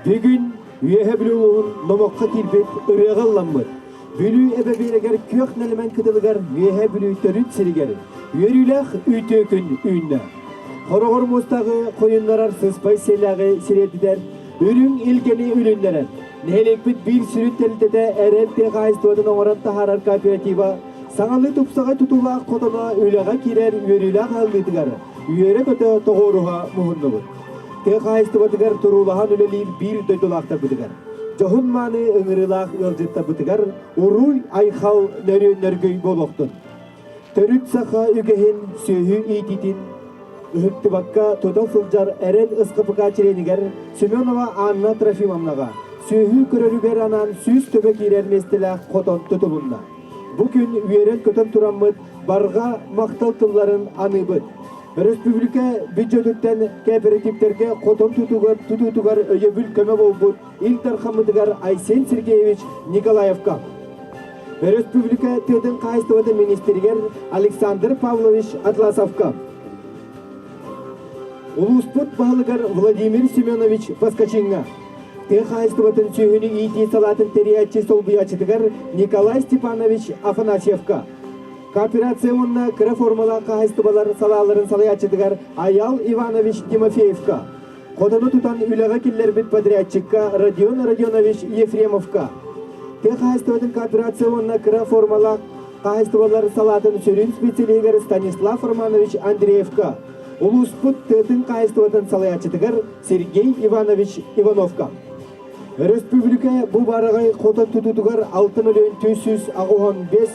Бүгүн Үөһэ Бүлүү улууһун номоххо киирбит ырыаҕа ылламмыт Бүлүү эбэ биэрэгэр күөх нэлэмэн кытылыгар Үөһэ Бүлүү төрүт сиригэр үөрүүлээх үтүө күн үүннэ. Хороҕор муостааҕы хойуннарар сыспай сиэлээҕи сириэдитэр, үрүҥ илгэни үлүннэрэр. Нэһилиэкпит биир сүрүн тэрилтэтэ Эрэл тыа хаһаайыстыбатын оҥорон таһаарар кооператива саҥалыы тупсаҕай тутуулаах хотоно үлэҕэ киирэр үөрүүлээх аһыллыытыгар үөрэ-көтө тоҕуоруһа муһуннубут. Тыа хаһаайыстыбатыгар туруулаһан үлэлиир биир дойдулаахтарбытыгар, дьоһун-мааны ыҥырыылаах ыалдьыттарбытыгар уруй-айхал нөрүөн-нөргүй буолуохтун! Төрүт саха үгэһин, сүөһү иитиитин ыһыктыбакка тута сылдьар Эрэл СХПК чилиэнигэр Семенова Анна Трофимовнаҕа сүөһү көрөрүгэр анаан 100 төбө киирэр миэстэлээх хотон тутулунна. Бу күн үөрэн-көтөн тураммыт барҕа махтал тылларын аныыбыт. Өрөспүүбүлүкэ бүддьүөтүттэн кээпэрэтииптэргэ хотон тутуутугар өйөбүл көмө буолбут Ил Дархаммытыгар Айсен Сергеевич Николаевка, Өрөспүүбүлүкэ тыатын хаһаайыстыбатын министригэр Александр Павлович Атласовка, улууспут баһылыгар Владимир Семенович Поскачиҥҥа, тыа хаһаайыстыбатын сүөһүнү иитии салаатын тэрийээччи солбуйааччытыгар Николай Степанович Афанасьевка, Кооперация уонна кыра формалаах хаһаайыстыбалар салааларын салайааччытыгар Айал Иванович Тимофеевка, хотону тутан үлэҕэ киллэрбит подрядчикка Родион Родионович Ефремовка, тыа хаһаайыстыбатын кооперация уонна кыра формалаах хаһаайыстыбалар салаатын сүрүн специалиһыгар Станислав Романович Андреевка, улууспут тыатын хаһаайыстыбатын салайааччытыгар Сергей Иванович Ивановка. Өрөспүүбүлүкэ бу баараҕай хотон тутуутугар 6 мөлүйүөн 485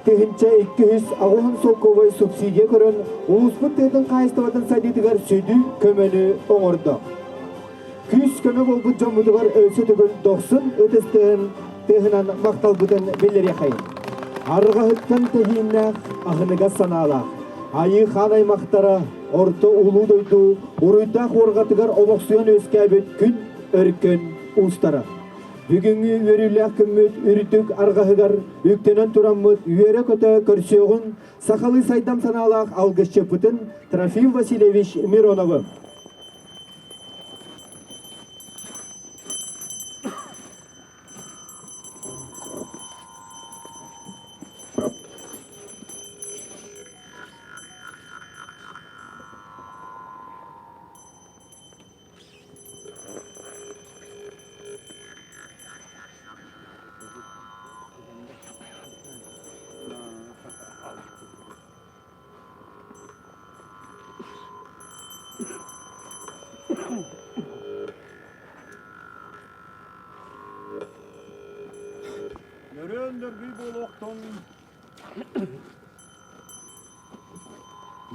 1280 солкуобай субсидия көрөн, улууспут тыатын хаһаайыстыбатын сайдыытыгар сүдү көмөнү оҥордо. Күүс-көмө буолбут дьоммутугар өссө төгүл дохсун ытыс тыаһынан махталбытын биллэриэхэйин. Арҕаһыттан тэһииннээх, аһыныгас санаалаах, Айыы хаан аймахтара орто улуу дойду уруйдаах уорҕатыгар олохсуйан үөскээбит күн өркөн уустара. Бүгүҥҥү үөрүүлээх күммүт үрдүк арҕаһыгар үктэнэн тураммыт үөрэ-көтө көрсүөҕүҥ сахалыы сайдам санаалаах алгысчыппытын Трофим Васильевич Мироновы. Нөрүөн нөргүй буолуохтун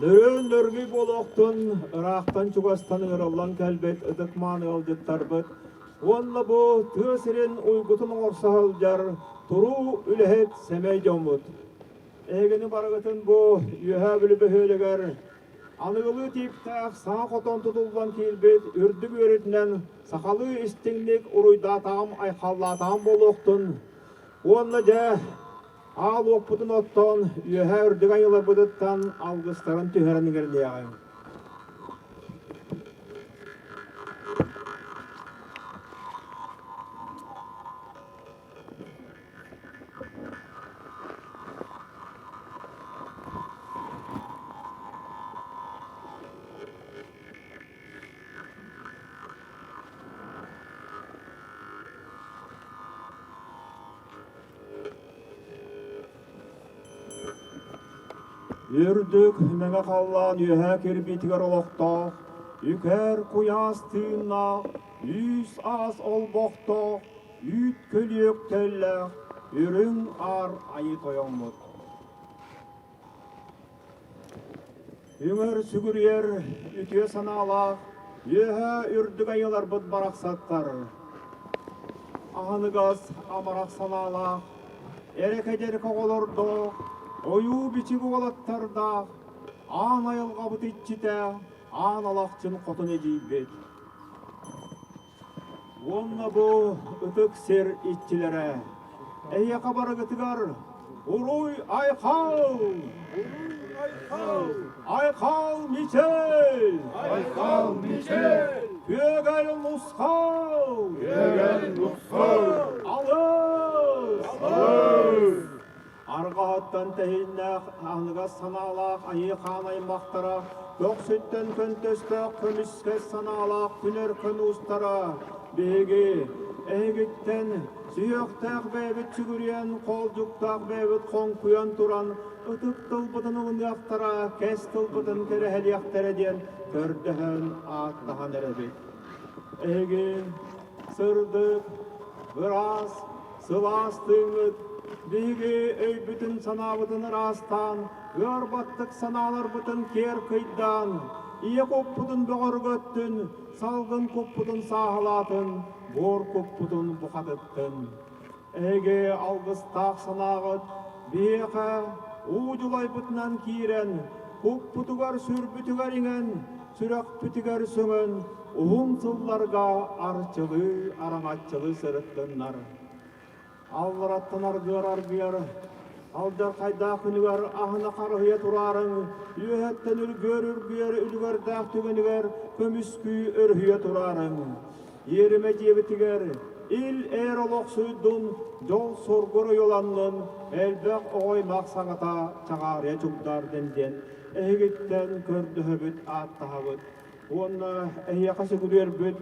Нөрүөн нөргүй буолуохтун ыраахтан-чугастан ыҥырыллан кэлбит ытык-мааны ыалдьыттарбыт уонна бу тыа сирин уйгутун оҥорсо сылдьар туруу үлэһит сэмэй дьоммут. Эһигини барыгытын бу Үөһээ Бүлүү бөһүөлэгэр аныгылыы тииптээх саҥа хотон тутуллан киирбит үрдүк үөрүүтүнэн сахалыы истиҥник уруйдаатаҕым, айхаллаатаҕым буолуохтун уонна дьэ Аал уоппутун оттоон, үөһээ үрдүк айыыларбытыттан алгыстарын түһэрэн иҥэриниэҕиҥ. Үрдүк мэҥэ халлаан үөһээ кирбиитигэр олохтоох, үкэр куйаас тыыннаах, үүс-аас олбохтоох, үүт көлүөк төллөөх үрүҥ аар айыы тойоммут. Үҥэр сүгүрүйэр үтүө санаалаах үөһээ үрдүк айыыларбыт барахсаттар. Аһыныгас амарах санаалаах, эрэкэдьэрик оҕолордоох, ойуу-бичик уолаттардаах, аан айылҕабыт иччитэ, аан алахчын хотун эдьиийбит. Уонна бу ытык сир иччилэрэ, эһиэхэ барыгытыгар уруй-айхал! Уруй-айхал! Айхал Мичел! Айхал Мичел! Күөгэл Нусхал! Күөгэл Нусхал! Алыс! Алыс! Арҕаһыттан тэһииннээх, аһыныгас санаалаах айыы-хаан аймахтара, көхсүттэн көнтөстөөх көмүскэс санаалаах күн-өркөн уустара, биһиги, эһигиттэн сүһүөхтээх бэйэбит сүгүрүйэн, хоолдьуктаах бэйэбит хоҥкуйан туран, ытык тылбытын ылыныахтара, кэс тылбытын кэрэһэлиэхтэрэ диэн көрдөһөн, ааттаһан эрэбит. Эһиги сырдык, ыраас, сылаас тыыҥҥыт биһиги өйбүтүн-санаабытын ыраастаан, ыар баттык санааларбытын киэр кыйдаан, ийэ куппутун бөҕөргөттүн, салгын куппутун сааһылаатын, буор куппутун бухатыттын. Эһиги алгыстаах санааҕыт биһиэхэ уу дьулайбытынан киирэн, куппутугар-сүрбүтүгэр иҥэн, сүрэхпитигэр сөҥөн, уһун сылларга арчылыы, араҥаччылыы сырыттыннар. Аллараттан аргыар-аргыар, алдьархайдаах күнүгэр аһына харыһыйа тураарыҥ, үөһэттэн үргүөр-үргүөр үлүгэрдээх түгэнигэр көмүскүү өрүһүйэ тураарыҥ. Иэримэ дьиэбитигэр ил-эр олохсуйдун, дьол-соргу оройуланнын, элбэх оҕо-аймах саҥата чаҕаарыйа чугдаардын диэн эһигиттэн көрдөһөбүт, ааттаһабыт. Уонна эһиэхэ сүгүрүйэрбит,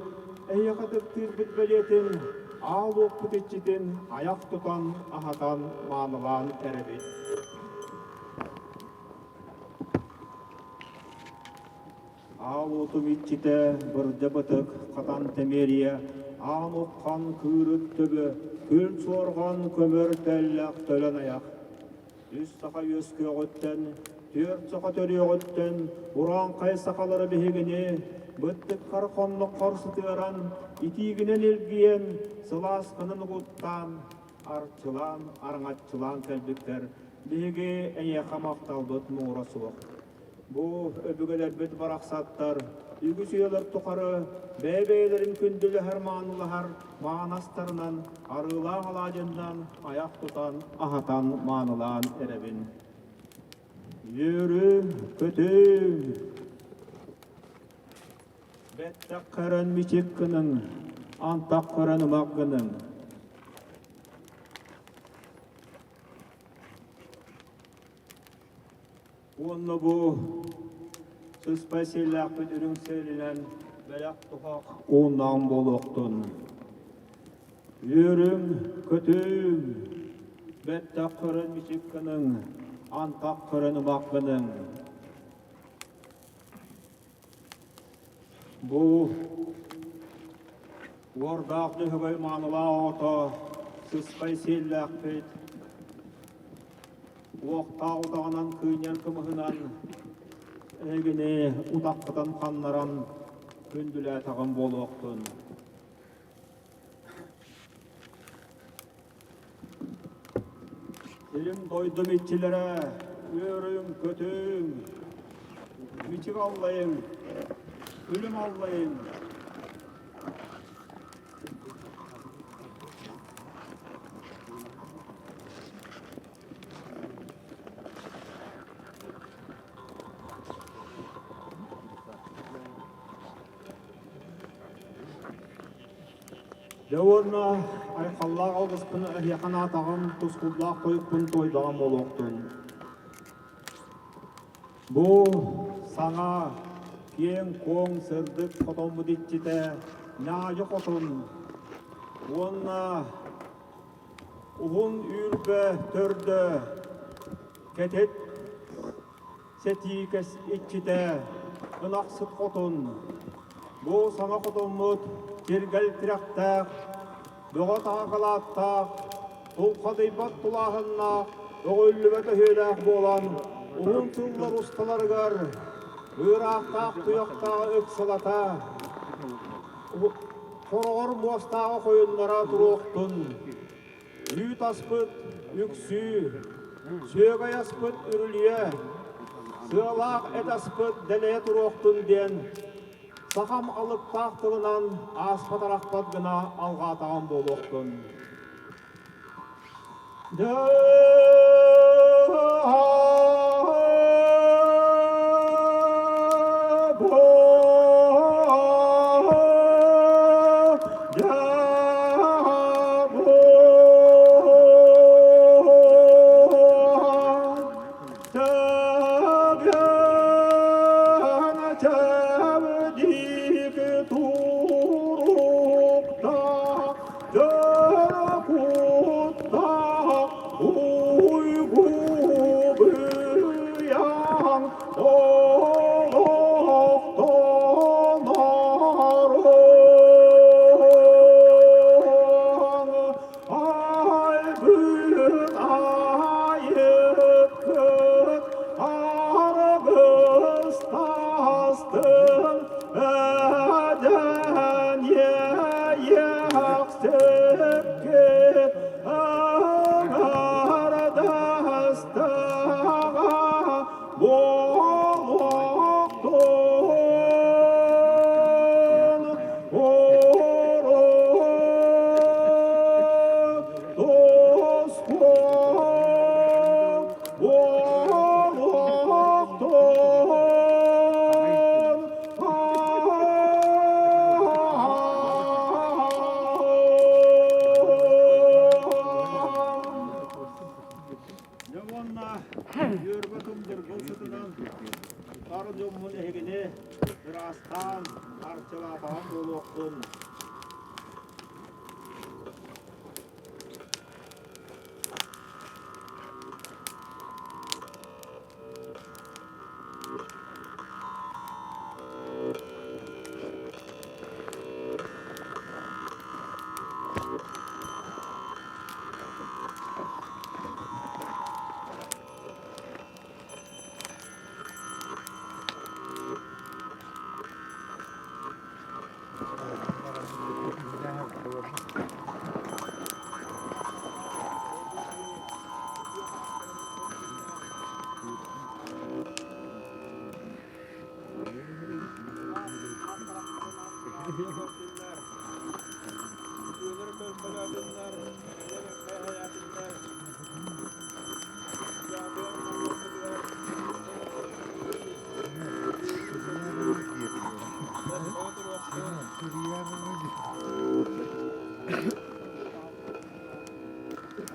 эһиэхэ ытыктыырбыт бэлиэтин, аал уоппут иччитин айах тутан, аһатан, маанылаан эрэбит. Аал уотум иччитэ бырдьа бытык хатан тэмиэрийэ, аан уххан кыырыт төбө, күл суорҕан көмөр тэллэх төлөн айах. Үс саха үөскүөҕүттэн, түөрт саха төрүөҕүттэн урааҥхай сахалары биһигини быттыккар хонноххор сытыаран, итиигинэн илгийэн, сылааскынан угуттаан, арчылаан, араҥаччылаан кэлбиттэр. Биһиги эйиэхэ махталбыт муҥура суох. Бу өбүгэлэрбит барахсаттар үгүс үйэлэр тухары бэйэ-бэйэлэрин күндүлэһэр-маанылаһар маанастарынан, арыылаах алаадьыннан айах тутан, аһатан маанылаан эрэбин. Үөрүм, көтүм, бэттэх көрөн мичик гыныҥ, антах көрөн ымах гыныҥ. Уонна бу сыспай сиэллээхпит үрүҥ сиэлинэн бэлэх-туһах ууннаҕым буолуохтун. Үөрүҥ, көтүҥ, бэттэх көрөн мичик гыныҥ, антах көрөн ымах гыныҥ. Бу уордаах Дьөһөгөй маанылаах оҕото сыспай сиэллээхпит Уохтаах утаҕынан кыынньар кымыһынан эһигини утаххытын ханнаран күндүлээтэҕим буолуохтун. Сирим дойдум иччилэрэ, үөрүҥ, көтүҥ, мичик аллайыҥ, күлүм аллайыҥ. Дьэ уонна айхаллаах алгыспын эһиэхэ анаатаҕым, тускуллаах тойукпун туойдаҕым буолуохтун. Бу саҥа киэҥ-куоҥ сырдык хотоммут иччитэ Ньаадьы хотун уонна уһун үүрбэ төрдө кэтит сэтиикэс иччитэ Ынахсыт хотун бу саҥа хотоммут тиргэл тирэхтээх бөҕө таһакалааттаах тулхадыйбат тулааһыннаах өҕүллүбэт өһүөлээх буолан уһун сыллар усталарыгар ыыраахтаах туйахтааҕы ыксалата Хороҕор муостааҕы хойуннара туруохтун, үүт аспыт үксүү, сүөгэй аспыт үрүлүйэ, сыалаах эт аспыт дэлэйэ туруохтун диэн сахам алыптаах тылынан ааспат-арахпат гына алҕаатаҕым буолуохтун. Иэйиэхсиккит аҥаардастаҕа буолуохтун. Туску буолуохтун. Дьэ уонна үөрбэ тумдургун сытынан хар дьоммун эһигини ыраастаан арчылаатаҕым буолуохтун.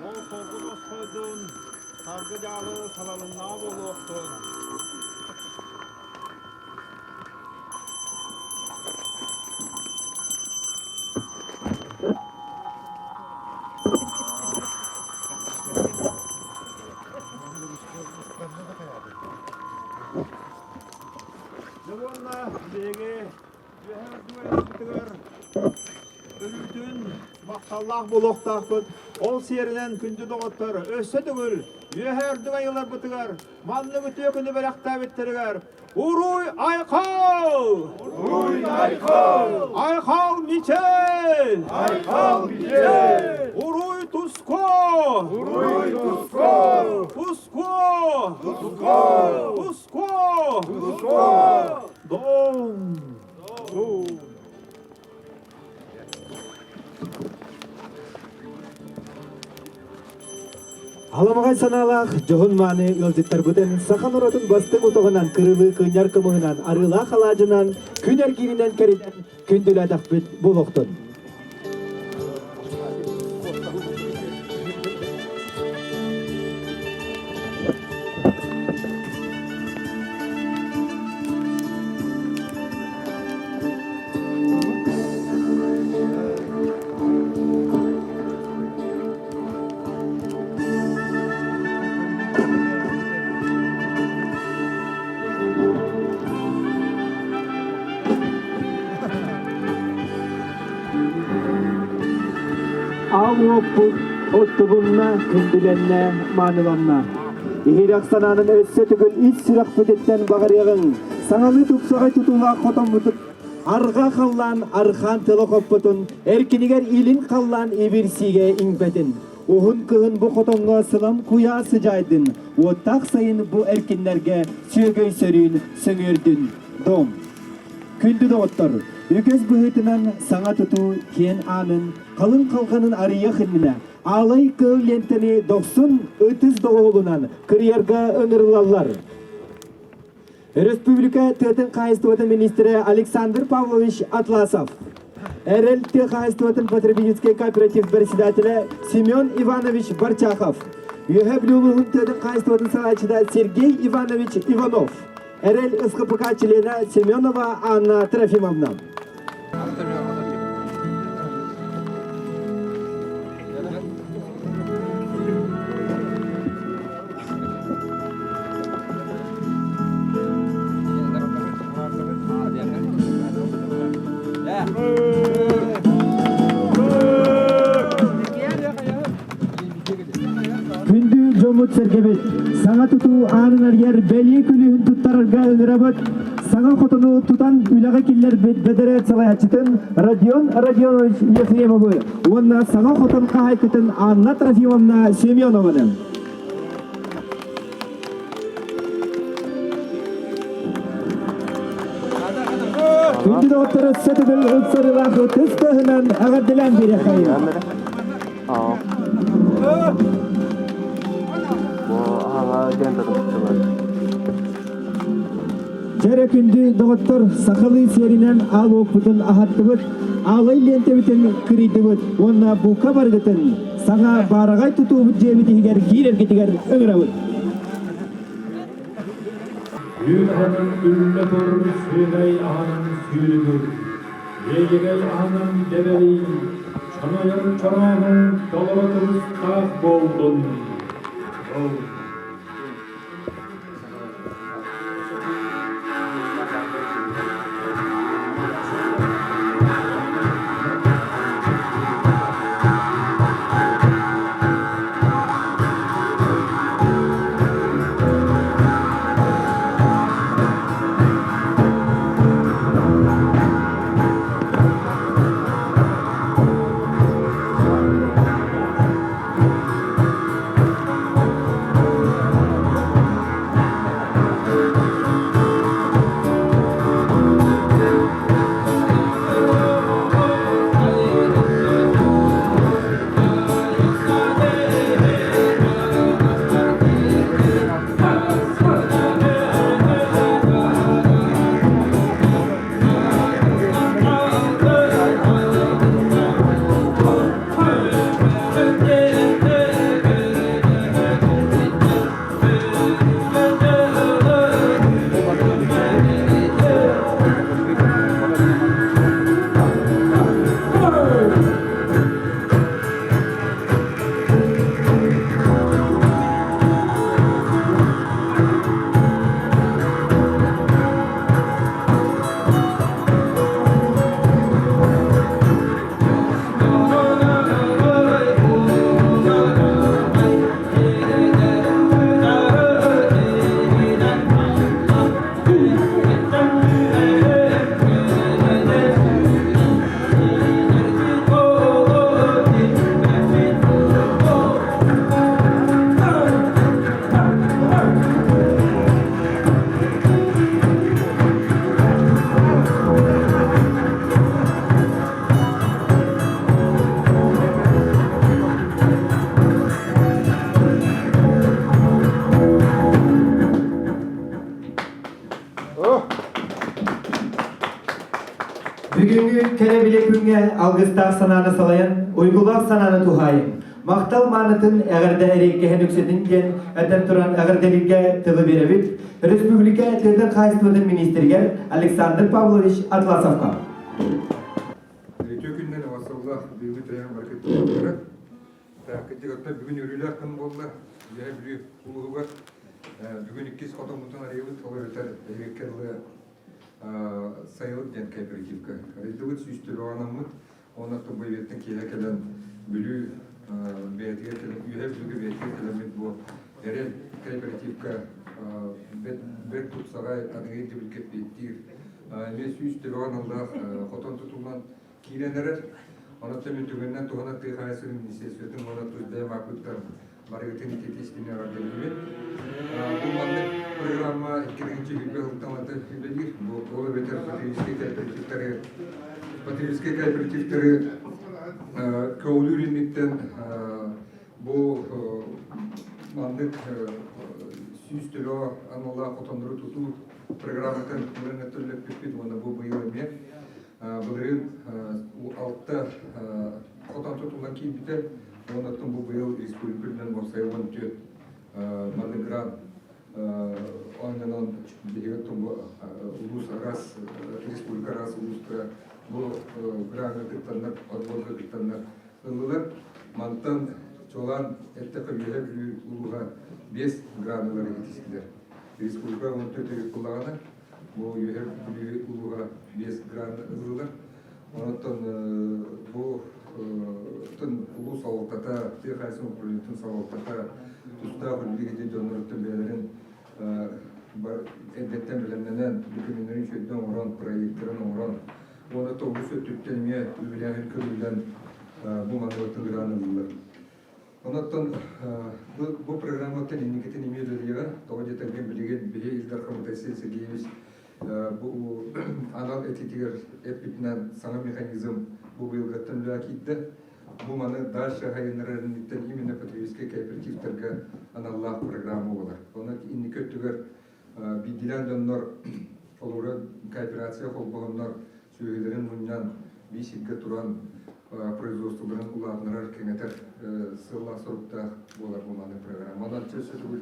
Ол холкун осхойдун, саргы дьаалы салалыннаа буолуохтун. Дьэ уонна биһиги Үөһээ Дьүөйбүтүгэр өрүүтүн махталлаах буолуохтаахпыт. Ол сиэринэн күндү доҕоттор, өссө төгүл Үөһээ Үрдүк Айыыларбытыгар маннык үтүө күнү бэлэхтээбиттэригэр Уруй Айхал! Уруй Айхал! Айхал Мичел! Айхал Мичел! Уруй Туско! Уруй Туско! Туско! Туско! Туско! Туско! Дом! Аламаҕай санаалаах дьоһун мааны ыалдьыттарбытын саха норуотун бастыҥ утаҕынан кырылыы кыынньар кымыһынан арыылаах алаадьынан күн эргииринэн кэритэн күндүлээтэхпит буолуохтун. Аал уоппут оттубунна, күндүлэннэ, мааныланна. Иһирэх санаанын өссө төгүл ис сүрэхпититтэн баҕарыаҕыҥ. Саҥалыы тупсаҕай тутуулаах хотоммутун арҕаа халлаан архаан тыла хоппутун, эркинигэр илин халлаан ибирсиигэ иҥпэтин. Уһун кыһын бу хотоҥҥо сылам куйаас сыдьаайдын, уоттаах сайын бу эркиннэргэ сүөгэй сөрүүн сөҥүөрдүн. Дом. Күндү доҕоттор, үгэс быһыытынан саҥа тутуу киэн аанын, халыҥ халҕанын арыйыах иннинэ аалай кыыл лиэнтэни дохсун ытыс доҕуһуолунан кырыйарга ыҥырыллаллар. Республика тыатын хаһаайыстыбатын министрэ Александр Павлович Атласов, РЛ тыа хаһаайыстыбатын потребительскай кооператив председателэ Семен Иванович Барчахов, Үөһээ Бүлүү улууһун тыатын хаһаайыстыбатын салайааччыта Сергей Иванович Иванов, РЛ СХПК чилиэнэ Семенова Анна Трофимовна. Күндү дьоммут-сэргэбит, саҥа тутуу аанын арыйар бэлиэ күлүүһүн туттарарга ыҥырабыт. саҥа хотону тутан үлэҕэ киллэрбит бэдэрээт салайааччытын Родион Родионович Ефремовы уонна саҥа хотон хаһаайкатын Анна Трофимовна Семенованы. Күндү доҕоттору сэтигил ыксарылаах ытыс тыаһынан эҕэрдэлээн биэриэххэйин. Дьэрэ күндү доҕоттор, сахалыы сиэринэн аал уоппутун аһаттыбыт, аалай лиэнтэбитин кырыйдыбыт уонна бука барыгытын саҥа баараҕай тутуубут дьиэбит иһигэр киирэргитигэр ыҥырабыт. Үүт аһынан үллэ тур, сүөгэй аһынан сүүрүгүр, иэйэгэй аһынан дэбэрий, чонойор чороонуҥ толору кымыстаах буоллун. Бүгүҥҥү кэрэ-билэ күҥҥэ алгыстаах санааны салайан, уйгулаах санааны туһаайыҥ. Махтал маанытын эҕэрдэ эриэккэһин үксэтин диэн этэн туран эҕэрдэлииргэ тылы биэрэбит Республика тыатын хаһаайыстыбатын министригэр Александр Павлович Атласовка. Үтүө күннэн оҕосуллаах бүгүҥҥү тэрээһин бары кыттыылаахтара. Кырдьыгыттан бүгүн үөрүүлээх күн буолла. Үөһээ Бүлүү улууһугар бүгүн иккис хотоммутун арыйабыт. Ол эбэтэр эһиги дылы Сайылык диэн кооперативка арыйдыбыт, 100 төбөҕө анаммыт. Онон Тубайбеттан киэһэ кэлэн Бүлүү бэйэтигэр кэлэн, Үөһээ Бүлүүгэ бэйэтигэр кэлэммит бу Эрэл кооперативка бэрт тупсаҕай аныгы ирдэбилгэ эппиэттиир эмиэ 100 төбөҕө аналлаах хотон тутуллан киирэн эрэр. Онон мин түгэнинэн туһанан тыа хаһаайыстыбатын министиэристибэтин уонна тус бэйэм ааппыттан барыгытын ититии эҕэрдэлиибин. Бу маннык программа 2020 сылтан үлэлиир. Бу ол эбэтэр потребительскай кооперативтары потребительскай кооперативтары көҕүлүүр инниттэн бу маннык 100 төбө аналлаах хотоннору тутуу программатын уонна төлөппүппүт уонна бу быйыл эмиэ былырыын алта хотон тутуллан киирбитэ. Онон бу быйыл республика үрдүнэн уопсайа 14 маннык грант оонньонон биһиги улуус араас республика араас улуустара бу граҥҥа кыттаннар, отборга кыттаннар ыллылар. Мантан чуолаан эттэххэ Үөһээ Бүлүү улууһа 5 гранулары итистилэр. Республика 14 ыллаҕына бу Үөһээ Бүлүү улууһа 5 гран ыллылар. Онон бу улуус салалтата, тыа хаһаайыстыбатын управлениетын салалтата тустаах үлэлиир дьонноруттан бэйэлэрин Эрдэттэн бэлэмнэнэн, документарын үчүгэйдик оҥорон, проекторын оҥорон, уонна тобус өттүттэн эмиэ үбүлээһин көрүллэн бу маннык тыҥыраан ыллылар. Онон бу программаттан инникитин эмиэ үлэлиэҕэ. Тоҕо диэтэргин билигин биһи Ил Дархан Айсен Сергеевич бу анал этиитигэр эппитинэн саҥа механизм бу быйылгаттан үлэҕэ киирдэ. Бу маны дальше сайыннарар инниттэн именно потребительскай кооперативтарга аналлаах программа буолар. Онон инники өттүгэр биирдиилээн дьоннор олору кооперация холбоһоннор сүөһүлэрин мунньан биир сиргэ туран производстволарын улаатыннарар, кэҥэтэр сыаллаах соруктаах буолар бу маннык программа. Онон өссө төгүл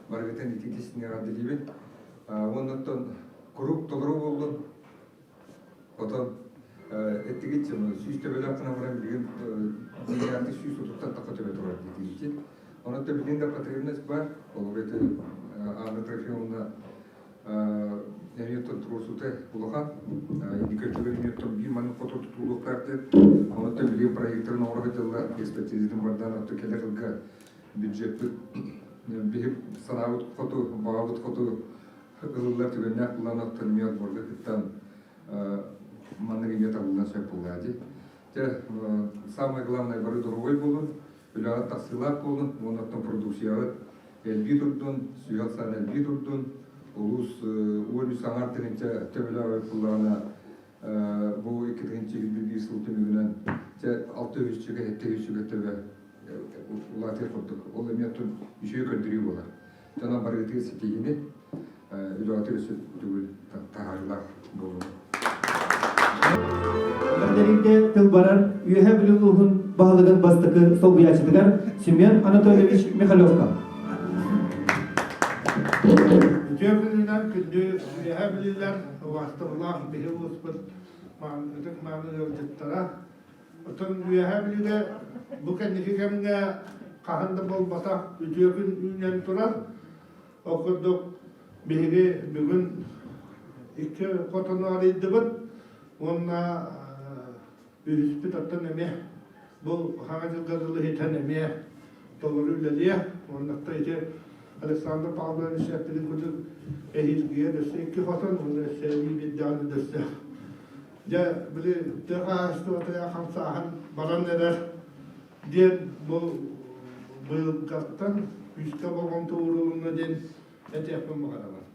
барыгытын ититисине эҕэрдэлиибин. Уоннаттан куруук толору буоллун. Отон эттигит 100 төбөлөөх гынан баран билигин дьиҥнээхтик 130-тан тахса төбө турар диэтигит. Онон билигин да потребность бар. Ол эти Анна Трофимовна эмиэ туруорсуута улахан. Индикаторы эмиэ биир маннык хоту тутулуохтаах диэн. Онон билигин проекторын оҥоро сылдьаллар, экспертизатын бардаан отто кэлэр сылга бюджеппит биһиги санаабыт хоту, баҕабыт хоту ылыллар түгэннээх булан оттон эмиэ отборга кыттан маннык эмиэ табыллан сөп буоллаа дии. Дьэ, самое главное бары доруобай буолун, үлэҕит тахсыылаах буолун, уонна оттон продукцияҕыт элбии турдун, сүһүөх саан элбии турдун, улуус 13 аҥар тыһыынча төбөлөөх буллаҕына бу 2021 сыл түмүгүнэн чэ 600-чүгэ 700-чүгэ төбө улаатыах курдук. Ол эмиэ оттон үчүгэй көрдөрүү буолар. Дьоно барыгытыгар ситиһиини, үлэҕитигэр өссө төгүл таһаарыылаах буолуҥ. Эҕэрдэлииргэ тыл барар Үөһээ Бүлүү улууһун баһылыгын бастакы солбуйааччытыгар Семен Анатольевич Михалевка. Үтүө күнүнэн күндү Үөһээ Бүлүүлэр убаастабыллаах биһи улууспут ытык мааны ыалдьыттара. Оттон Үөһээ Бүлүүгэ бу кэнники кэмҥэ хаһан да буолбатах үтүө күн үүнэн турар. Ол курдук биһиги бүгүн икки хотону арыйдыбыт уонна үһүспүт оттон эмиэ бу хаҥа дьылга дылы иһитэн эмиэ толору үлэлиэ. Уонна ити Александр Павлович эппитин курдук эһиилгигэ өссө икки хотон уонна өссө эбии биирдэҕин өссө дьэ били тыа хаһаайыстыбатыгар хамсааһын баран эрэр диэн бу быйылгаттан күүскэ болҕомто уурулунна диэн этиэхпин баҕарабын.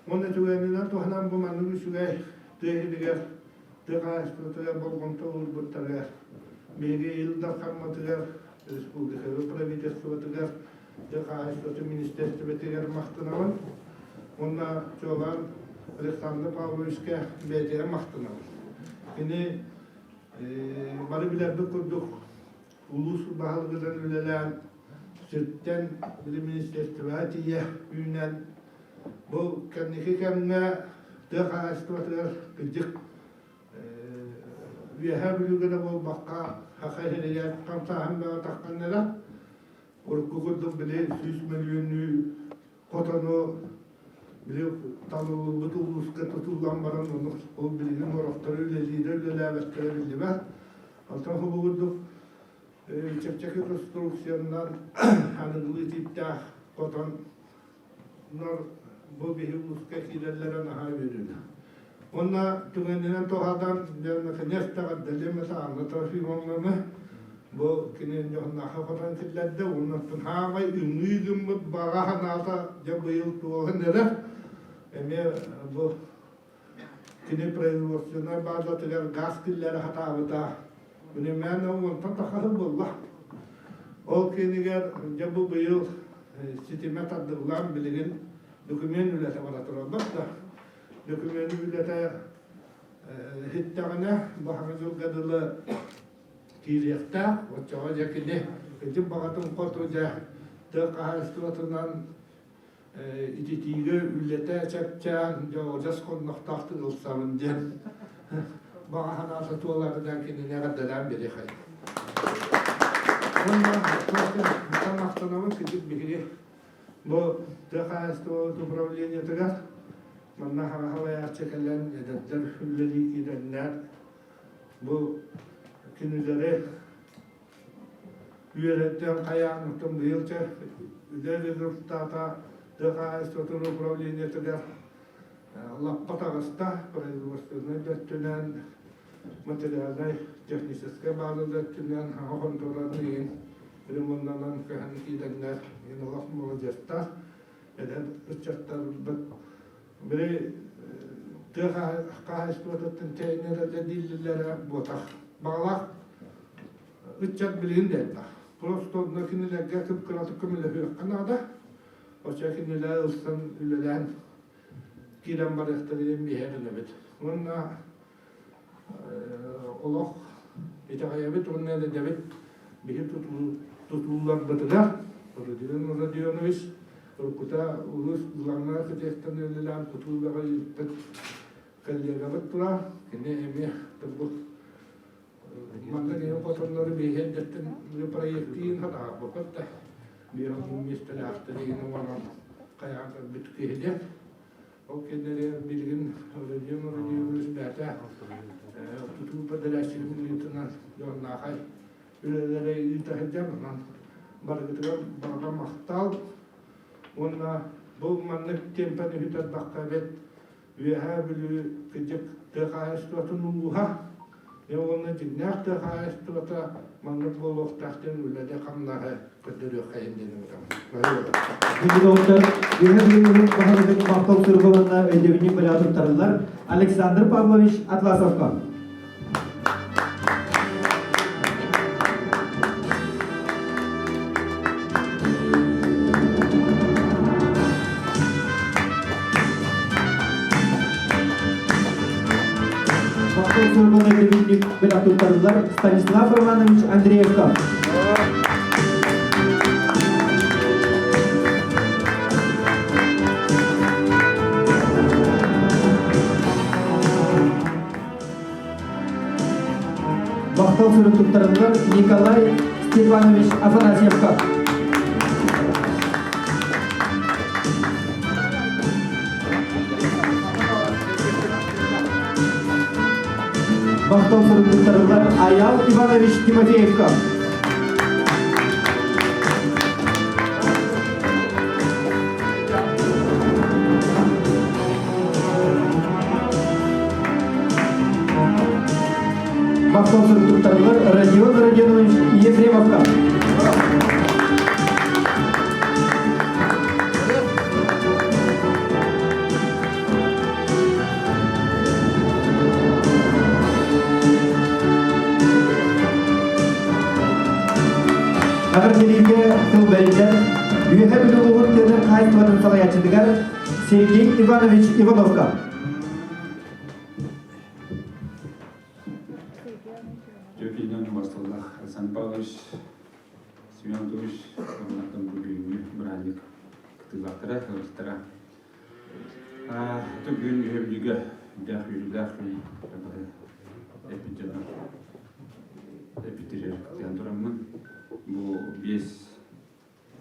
Уонна түгэнинэн туһанан бу маннык үчүгэй тыа иһигэр тыа хаһаайыстыбатыгар болҕомто уурбуттарыгар биһиги Ил Дархаммытыгар, республикабыт правительствотыгар, тыа хаһаайыстыбатын министиэристибэтигэр махтанабын. Уонна чуолаан Александр Павловичка бэйэтигэр махтанабын. Кини бары билэрбит курдук улуус баһылыгынан үлэлээн сиртэн били министерствоҕа тиийэ үүнэн бу кэнники кэмҥэ тыа хаһаайыстыбатыгар кырдьык Үөһээ Бүлүүгэ да буолбакка Саха сиригэр хамсааһын бөҕө тахханнара урукку курдук били 100 мөлүйүөннүү хотону били талыллыбыт улууска тутуллан баран ону ол билигин сорохторо үлэлиирэ үлэлээбэттэрэ биллибэт. Онтон бу курдук чэпчэки конструкциянан аныгылыы тииптээх хотон бу биһи улууска киирэллэрэ наһаа үөрүүлээх. Уонна түгэнинэн туһадан наконец-то эҕэрдэлиэм этэ Анна Трофимовнаны бу кини дьоһуннаахха хотон киллэрдэ уонна хаамай үҥүү гыммыт баҕа санаата дьэ быйыл туолан эрэр. Эмиэ бу кини производственнай базатыгар газ киллэрэ сатаабыта. Билимээн уонтан тахса буолла. Ол кэннигэр дьэ бу быйыл ситимэ тардыллан билигин документ үлэтэ бара тураллар да документ үлэтэ иһиттэҕинэ бу хаҥа дьылга дылы киириэхтээх. Оччоҕо дьэ кини ити баҕатын хоту дьэ тыа хаһаайыстыбатынан ититиигэ үлэтэ чэпчээн дьэ одьас хоннохтоохтук ылсабын диэн баҕа санаата туоларынан кинини эҕэрдэлээн биэриэхэй. Уонна махтанабын кырдьык биһиги бу тыа хаһаайыстыбатын управлениетыгар манна хаҥа халайааччы кэлэн эдэрдэр үлэлии киирэннэр бу кинилэри үөрэтэн хайаан оттон быйыл чэ үлэ результата. Тыа хаһаайыстыбатын управлениетыгар лаппа таҕыста, производственнай да өттүнэн, материальнай, техническэй бааза да өттүнэн хаҥа хонтуораны иһин ремоннанан көһөн киирэннэр иһин олох молодецтар, эдэр ыччаттарбыт били тыа хаһаайыстыбатыттан тэйинэр дииллэрэ буотах. Баҕалаах ыччат билигин да элбэх. Просто онно кинилэргэ кып-кыратык көмөлөһүөххэ наада. Оччо кинилэр ылсан үлэлээн киирэн барыахтара диэн биһиэхэ Уонна олох итэҕэйэбит уонна эрэдэбит биһи тутууларбытыгар Родион Родионович уруккута улуус главнай архитектор үлэлээн тутуу үлэҕэ ыыппыт коллегабыт турар. Кини эмиэ бу Манна киһи хотоннору биэһэрдэттэн проектиин хатаабыппыт да биир миэстэлээхтэр иһин оҥорон хайаан көрбүт киһи диэн. Ол кэннэри билигин Владимир Владимирович бэйэтэ тутуу подрядчигын быһыытынан дьонноохай үлэлэри ыыта сылдьар. Онон барыгытыгар барҕа махтал уонна бу маннык темпаны үтэрбэххэ эбит Үөһээ Бүлүү кыдьык тыа хаһаайыстыбатын улууһа уонна дьиҥнээх тыа хаһаайыстыбата маннык буолуохтаах диэн үлэни-хамнаһы көрдөрүөххэ диэн ыҥырабын. Дьокутааттар Үөһээ Бүлүү баһылыгын махтал суруга уонна өйдөбүнньүк бэлэҕи туттарыллар Александр Павлович Атласовка. Туттарыллар Станислав Романович Андреевка. Махтал сурук туттарыллар Николай Степанович Афанасьевка. Махтал сурук туттарыллар Аял Иванович Тимофеевка. Махтал туттарылар Родион Родионович Ефремовка. Эҕэрдэлииргэ тыл бэриллэр Үөһэ Бүлүү улууһун тыатын хаһаайыстыбатын салайааччытыгар Сергей Иванович Ивановка. Тёкинен бастыллах Александр Павлович Семен Анатольевич уоннаттан бу бүгүҥҥү бырааһынньык кыттыылаахтара, ыалдьыттара. Аты бүгүн үһэ бүлүүгэ дээх үөрүүлээх күн бары эппит дьоннор эппиттэригэр кыттыһан тураммын бу биэс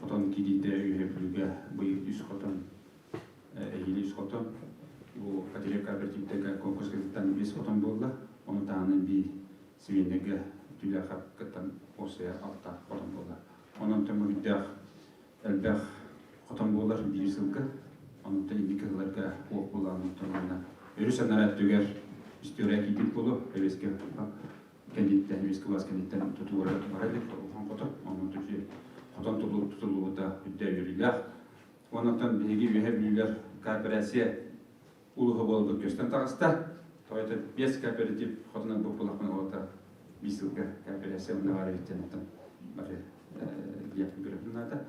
хотон киириитэ үһэ бүлүүгэ быйыл үс хотон эһиили үс хотон бу Катерина кооперативтарга конкурска кыттан биэс хотон буолла ону таһынан биир симиэннэргэ Түлээхэ кыттан уопсайа алта хотон буолла онон төҥүрдээх элбэх хотон буолар биир сылга. Онтон инники сылларга уох буолан онтон уонна өрүс анараа өттүгэр история киирбит буолуо эбиэскэ кэнниттэн эбиэскэ былаас кэнниттэн тутуура бара илик улахан хотон онон хотон тутуллубута үрдэ үөрүүлээх онтон биһиги үөһэ бүлүүлэр кооперация улууһа буолбут көстөн таҕыста тоҕо биэс кооператив хотунан бу буоллахпына биир сылга кооперация онно баар эбит диэн оттон бары диэхпин көрөбүн наада.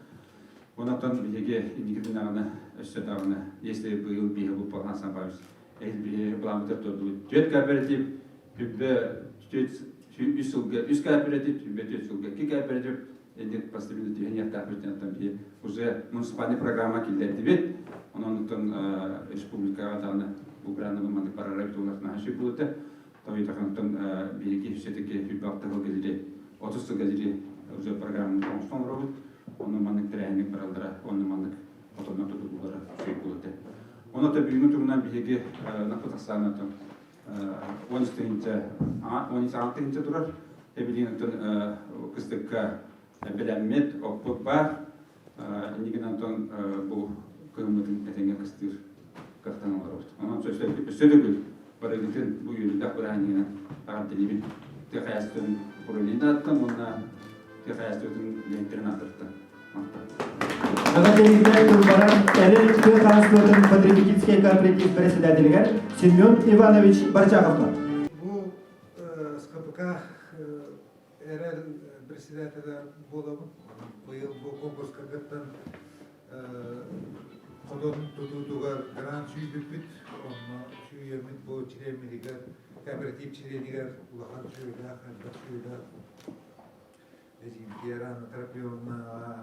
Онон биһиги инникитин даҕаны өссө даҕаны если быйыл биһи бу Сан Павлович эһил биһи былааммытыгар туордубут түөрт кооператив түбэ түөрт үс сылга үс кооператив түбэ түөрт сылга икки кооператив инник постепенно түһэниэхтээхпит диэн биһи уже муниципальный программа киллэрдибит онон республикаҕа даҕаны бу граннабы маннык барара бит наһаа үчүгэй буолута Тойтахантан биһиги все-таки хүлбэхтэ сылга дири, 30 сылга дири уже программаны оҥостон олоробут. Онно маннык тэрээһинник бараллара, онно маннык хотоннор тутуллара үчүгэй буолуо этэ. Онно бүгүҥҥү туһунан биһиги наппыт ахсаанатын 10 тыһыынча, 10 тыһыынча турар. Эбилиин оттон кыстыкка бэлэммит, оппут баар. Иннигин онтон бу кыһыммытын этэҥҥэ кыстыыр кыахтан олоробут. Онон өссө төгүл барыгытын бу үөрүүлээх бырааһынньыгынан эҕэрдэлиибин. Тыа хаһаайыстыбатын управлениетын ааттан уонна тыа хаһаайыстыбатын үлэһиттэрин ааттарыттан махтал. Эҕэрдэлииргэ тылбаран Эрэл тыа хаһаайыстыбатын потребительскай кооператив председателигэр Семен Иванович Барчаховка. Бу СКПК Эрэл председателэ буолабын. Быйыл бу конкурска кыттан хотон тутуутугар грант сүүйбүппүт. Онно сүүйэммит бу чилиэммитигэр, кооператив чилиэнигэр улахан сүөһүлээх, элбэх сүөһүлээх Эдьиийбитигэр Анна Трофимовнаҕа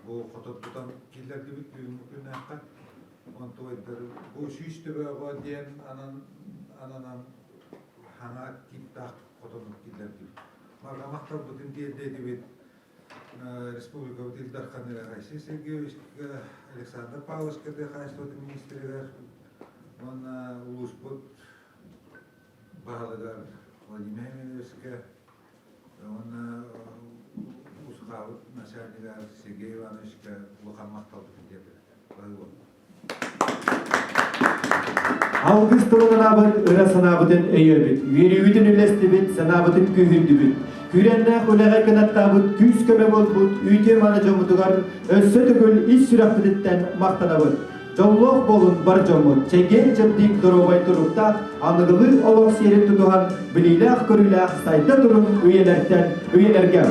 бу хотон тутан киллэрдибит бүгүҥҥү күннээххэ. Онтуойдар бу 100 төбөҕө диэн анан ананан хаҥа типтаах хотонун киллэрдибит. Барҕа махталбытын тиэрдэтибит республикабыт Ил Дарханыгар Айсен Сергеевичка, Александр Павловичка тыа хаһаайыстыбатын министригэр уонна улууспут баһылыгар Владимир Емельевичка уонна Усхаабыт начальнигар Сергей Ивановичка улахан махталбытын тиэрдэбит. Алгыс тылын анаабыт, ыра санаабытын өйөөбүт, үөрүүбүтүн үллэстибит, санаабытын күүһүрдүбүт. Күүрэннээх үлэҕэ кынаттаабыт күүс-көмө буолбут үтүө-мааны дьоммутугар өссө төгүл ис сүрэхпититтэн махтанабыт. Дьоллоох буолун бар дьоммут, чэгиэн-чэбдик доруобай туруктаах, аныгылыы олох сиэрин тутуһан, билиилээх-көрүүлээх сайда турун үйэлэртэн үйэлэргэ!